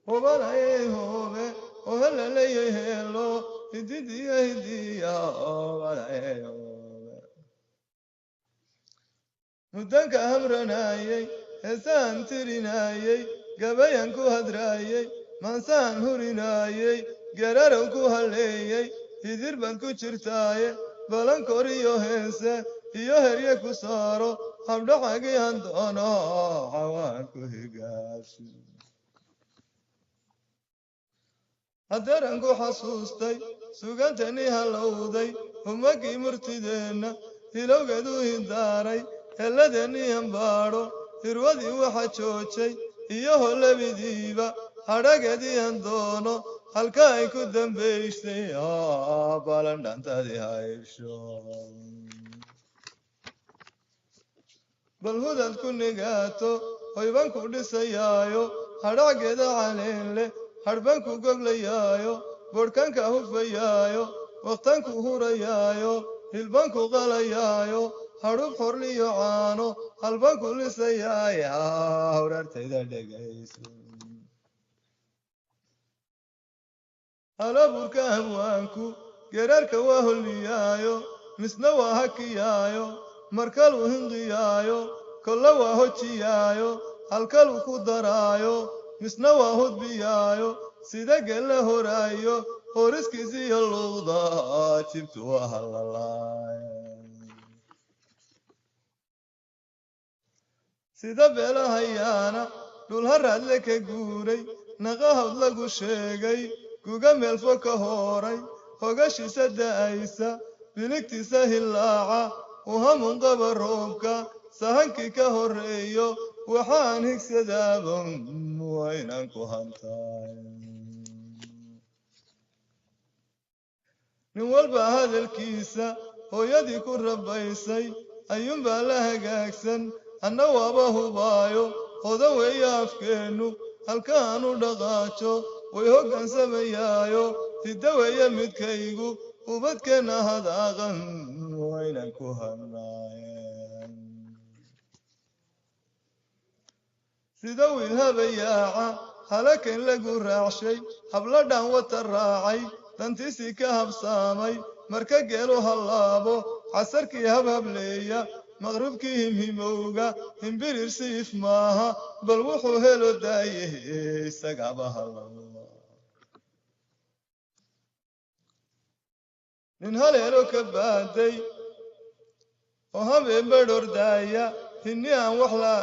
Hobalay hobe, ohelalay helo, hididiya hidiya, hobalay hobe. Muddanka hamranayay, heesaan tirinayay, gabayan ku hadraayay, maansaan hurinayay, gararow ku halleeyay, hidir baad ku jirtaaye, balan koriyo heese, iyo herye ku saaro, habdhacagii han doono, xawaan ku higaabsi. Haddeeran ku xasuustay, sugantanii hallowday, humagii murtideenna, hilowgeedu hindaaray, helladeennii hambaadho, hirwadii waxa joojay, iyo holebidiiba, hadhageedii han doono, halka ay ku dambaysay, balandhantadii haybsho. Bal hudaad ku nigaato, hoyban ku dhisayaayo, hadhacgeeda caleen leh, hadhban ku goglayaayo, bodhkanka hufayaayo, waqtanku hurayaayo, hilbanku qalayaayo, hadhub xorliyo caano, halbanku lisayaaye, hawraartayda dhegayso. Halaburka abwaanku geeraarka waa holliyaayo, misna waa hakiyaayo, markaluu hinqiyaayo, kolle waa hojiyaayo, halkaluu ku daraayo, misna waa hudbiyaayo, sida gelle horaayo, horiskiisiyo luuqda, jibtu waa hallalaayo. Sida beelahayaana dhul haraadle ka guuray, naqahawd lagu sheegay, guga meelfo ka hooray, hogashiisa da'aysa, biligtiisa hillaaca, uhamun qaba roobka, sahankii ka horreeyo, waxaan higsadaabon waa inaan ku hantaay. Nin walba hadalkiisa hooyadii ku rabaysay ayuunbaa la hagaagsan, anna waaba hubaayo, hodan weeye afkeennu, halkaanu dhaqaajo way hoggaansamayaayo, hiddo weeye midkaygu, ubadkeenna hadaaqan waa inaan ku hanaaye. Sida wiil habayaaca halakan lagu raacshay, habladhan wata raacay, dantiisii ka habsaamay, marka geelu hallaabo, casarkii habhableeya, maqribkii himhimowga, himbirir siif maaha, bal wuxuu helo daaye, isagaba hallaba. Nin haleelo ka baaday oo habeen badhordaaya, hinni aan wax la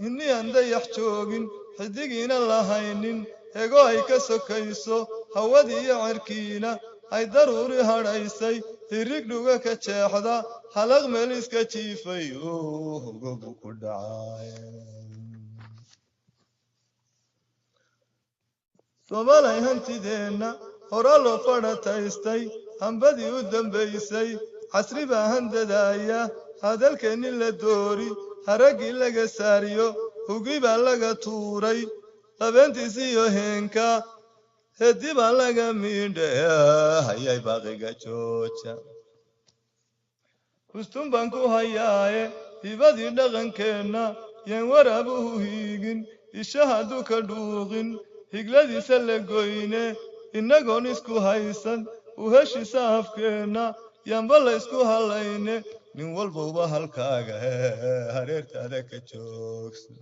hinni aan dayax joogin, xidigiina lahaynin, ego ay ka sokayso, hawadii iyo cerkiina ay daruuri hadhaysay, hirig dhuga ka jeexda, halaq meel iska jiifay, hogobu ku dhacay. Soomalay hantideenna horaa loo fadhataystay, hambadii u dambaysay, casri baa handadaaya, hadalkeenni la doori, haraggii laga saariyo, hugi baa laga tuuray, labeentiisiyo heenka hedi baa laga miidhe, hayay baaqiga jooja. Hustun baan ku hayaaye, hibadii dhaqankeenna yaan waraabuhu hiigin, isha hadduu ka dhuuqin, higladiisa la goyne, innagoon isku haysan, u heshiisa afkeenna, yaanba la isku hallayne, nin walbowba halkaaga hareertaada ka joogso.